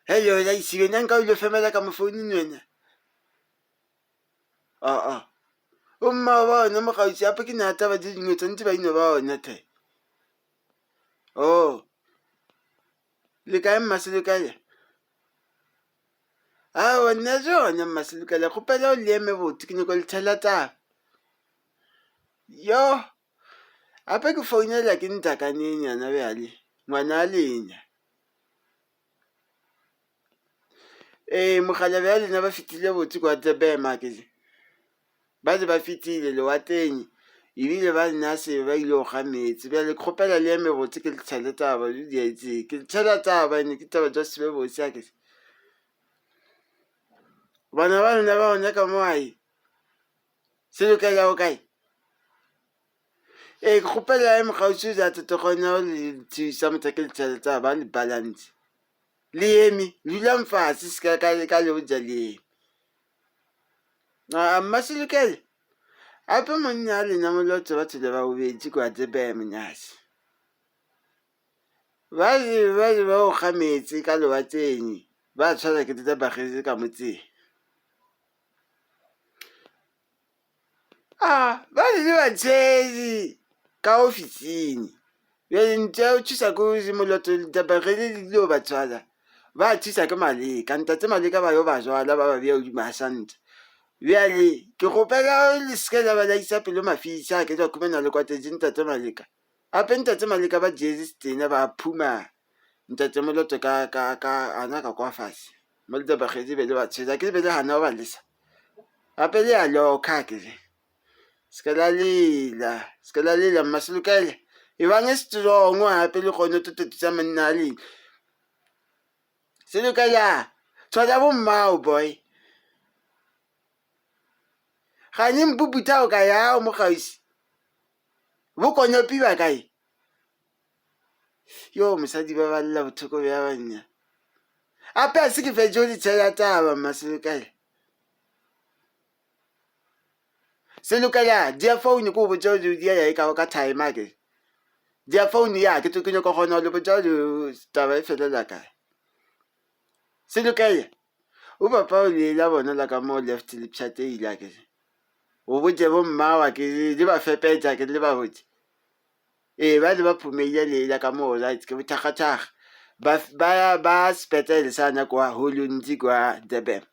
Hello, Laisibe, na nka o ile femela ka mo founung wena? Aa, o mma ba ona mogautsi ape ke na taba tse dingwe tshwanetse ba ino ba ona the. Oh, le kae mmaselokale? Aowa nna jona mmaselokale, kgopela o leeme botse ke nyako le tshela taba. Yo, gape ke founela ke ntakaneng yana bjale, ngwana a lena. Ee, mogala bja lena ba fetile botse kwa Durban ke ba be ba fetile lewatleng ebile ba nna se ba ile go ga meetse. Bjale ke kgopela le eme botse ke le tshele taba ke le tshela taba ene ke taba tša se be botse akere. Bana ba lena ba go nyaka mo gae se lokela o kae? Ee, ke kgopela eme kgauswi le tate kgona go le thusa motho ke le tshele taba ba le balance. Le eme, dulang fase se ka ka le botša le eme. Aa Mmaselekele, gape monna a lena molotse batho le ba bobedi kwa Durban nyase. Ba re ba re ba o ga meetse ka lewatleng ba tshwara ke tsa bagezi ka motseng. A ba re le ba tshwere ka ofising. Bjale ntho ya go thusa ke gore moloto ditaba ge di tlilo ba tshwara ba thusa ke Maleka. Ntate Maleka ba yo ba jwala ba ba beya godimo ga santa. Bjale ke kgopela le se ke la ba la isa pelo mafisa ke tla khumana le kwatetše ntate Maleka. Gape ntate Maleka ba jele setena ba phuma ntate Moloto ka ka ka ana ka kwa fase. Mo ditaba ge di be le ba tshwere ke be le gana go ba lesa. Gape le a lokha akere. Se ke la lela, se ke la lela mmaselokele. Ebang strong gape le kgone go totisa monna a lena. Selokela, tshwara bommao boy. Gane mpuputha o ka yao mo kgauswi. Bo konopi ba kae? Yo mosadi ba ba lla bothoko bja banna. Ape a se ke fetše go di tshela taba mmaselokela. Selokela dia phone ko botša gore dia ya e ka ka time ake. Dia phone ya ke ke nyaka gona le botša gore taba e felela kae. Selokela o papa o lela bona la ka mo left le pšhateile ake. O botše bo mmago ake le ba fepetša ake le ba botše. Ee ba le ba phumeile lela ka mo right ke bothakgathakga. Ba ba ba sepetlele sa kwa Huluntsi kwa Durban.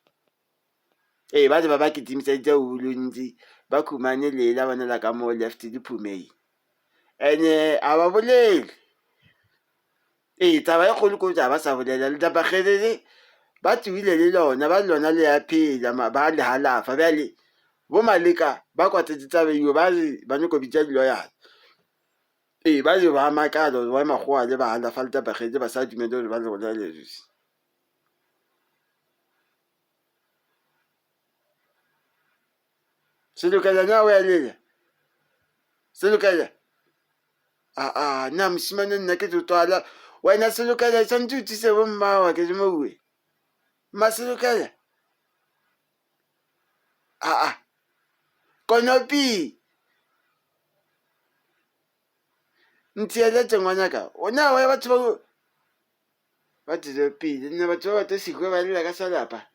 Ee ba le ba ba kitimiseditše Huluntsi ba khumane lela bona la ka mo left le phumeile. Ene a ba bolele. Ee taba e kgolo ke gore ga ba sa bolela le ba tswile le lona ba re lona le a phela ba le halafa. Bjale bo Maleka ba kwatetše taba eo ba re ba nyako bitša di-lawyer-a. Ee ba re ba makala gore why makgowa le ba halafa le ba sa dumele gore ba le bolele. Selokela na o a lela? Selokela? Aa na mošemane nna ke tlo twala wena Selokela tshwanetse o thuse bo mmago ke le mowe. Mmaselokela? Aa konopi ntheeletše ngwanaka o na wa batho ba ba tšwele pele nna batho ba ba tlo se kwe ba lela ka sa lapa.